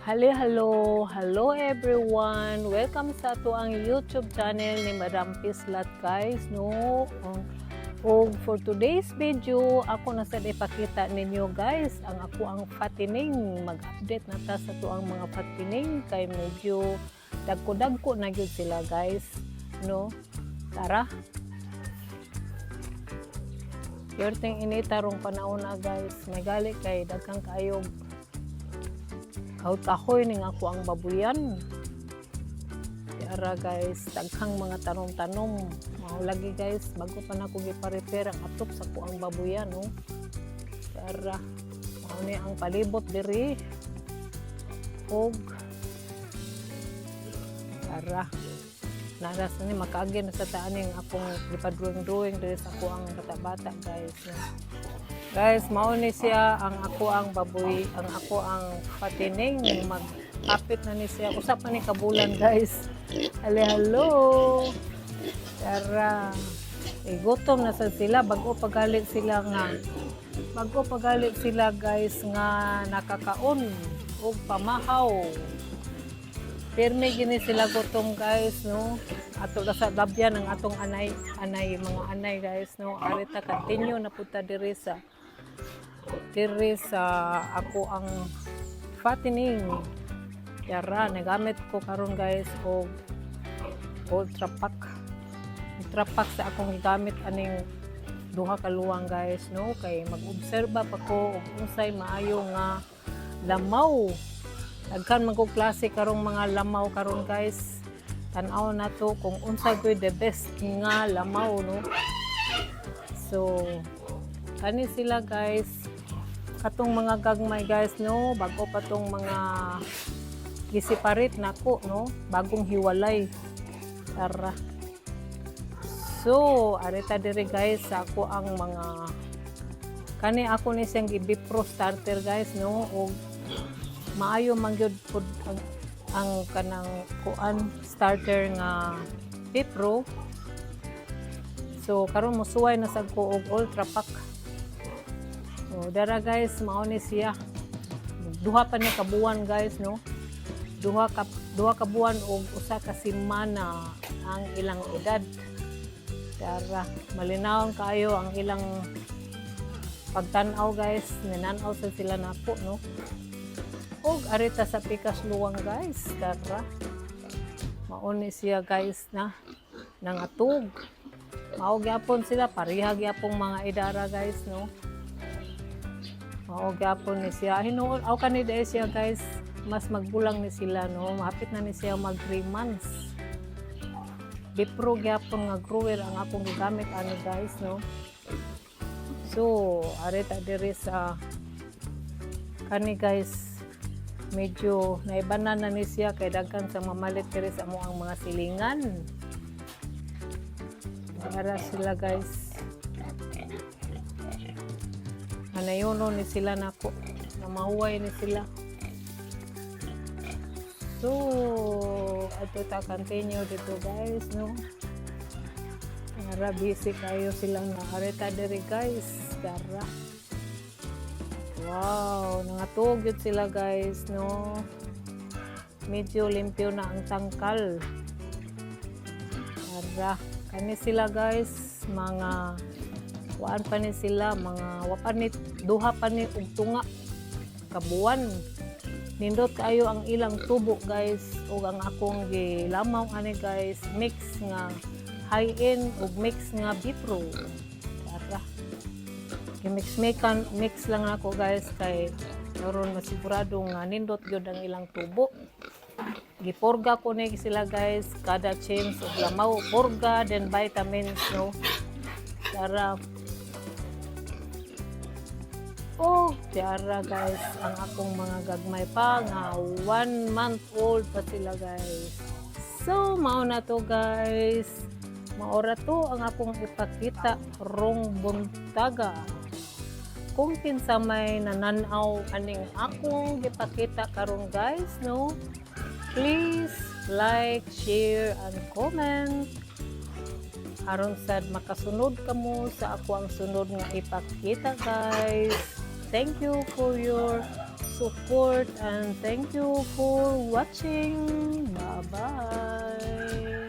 Hello, hello, hello everyone. Welcome sa atoang YouTube channel ni Madam Pislat, guys, no. Og for today's video, ako na sad ipakita ninyo, guys, ang akoang fattening. Mag-update na ta sa atoang mga fattening kay medyo dagko-dagko na gyud sila, guys, no. Tara. Yorting inita rong panahon na, guys. May gali kay daghang kaayog kahoy-kahoy ning akoang babuyan. Tiara, guys, daghang mga tanom-tanom. Mao lagi, guys, bago pa nako gipa-repair ang atop sa akoang babuyan, no. Tiara, mao ni ang palibot diri. Og tara. Naras ni makaagi na sa taan ning akong gipa-drawing-drawing diri sa akoang bata-bata, guys, no. Guys, mao ni siya ang akoang baboy, ang akoang fattening, mag-hapit na ni siya. Usa pa ni kabulan, guys. Hali, hello. Tara. Eh, gutom na sad sila, bago pagalit sila, guys, nga nakakaon og pamahaw. Pirmi gini sila gutom, guys, no. Ato ra sa labyan ang atong anay anay mga anay, guys, no. Arita, continue na punta diri sa akoang fattening. Yara, nagamit ko karon, guys, og Ultra Pack. Ultra Pack sa akong gigamit aning duha ka luwang, guys, no, kay mag-obserba pa ko og unsay maayo nga lamaw. Daghan man kog klase karong mga lamaw karon, guys. Tan-aw nato kung unsa gyud the best nga lamaw, no. So kani sila, guys, katong mga gagmay, guys, no, bago pa tong mga gi-separate nako, no, bagong hiwalay. Tara. So arita diri, guys, sa akoang mga kani, ako ni siyang gi-Bipro starter, guys, no, og maayo man gyud pud ang kanang kuan starter nga Bipro. So karon mosuway na sad ko og Ultra Pack. So dara, guys, mao ni siya. Duha pa ni kabuan, guys, no. Duha ka buwan og usa ka semana ang ilang edad. Dara, malinawon kaayo ang ilang pagtan-aw, guys, ninanaw sa sila nako, no. Og arita sa pikas luwang, guys, dara. Mao ni siya, guys, na nangatug. Mao gyapon sila, pareha gyapong mga idara, guys, no. Mao gyapon ni siya. Hinuon aw kani diay siya, guys, mas magbulang ni sila, no. Mahapit na ni siya mag 3 months. Bipro gyapon nga grower ang akong gigamit ani, guys, no. So, arita diri sa kani, guys, medyo naibanan na ni siya kay daghan sa mamalit diri sa amoang mga silingan. Ara sila, guys. Anayono ni sila nako. Na mahuway ni sila. So, ato ta continue dito, guys, no. Ara, busy kayo silang naarita diri, guys. Tara. Wow, nangatug yun sila, guys, no. Medyo limpyo na ang tangkal. Ara, kani sila, guys, mga kuan pa ni sila, mga wa pa ni duha pa ni og tunga kabuan. Nindot kaayo ang ilang tubo, guys, ug ang akong gilamaw ani, guys, mix nga high-end ug mix nga Bipro. Tara. Gi-mix mix lang ako, guys, kay karon masigurado nga nindot gyud ang ilang tubo. Gipurga ko ni sila, guys, kada change og lamaw, purga then vitamins, no. Tara. Oh, tiara, guys, ang akong mga gagmay pa nga 1 month old pa sila, guys. So, mao na to, guys. Maora to ang akong ipakita rong buntaga. Kung kinsa may nananaw aning akong gipakita karon, guys, no, please like, share, and comment aron sad makasunod kamo sa akoang sunod nga ipakita, guys. Thank you for your support and thank you for watching. Bye-bye.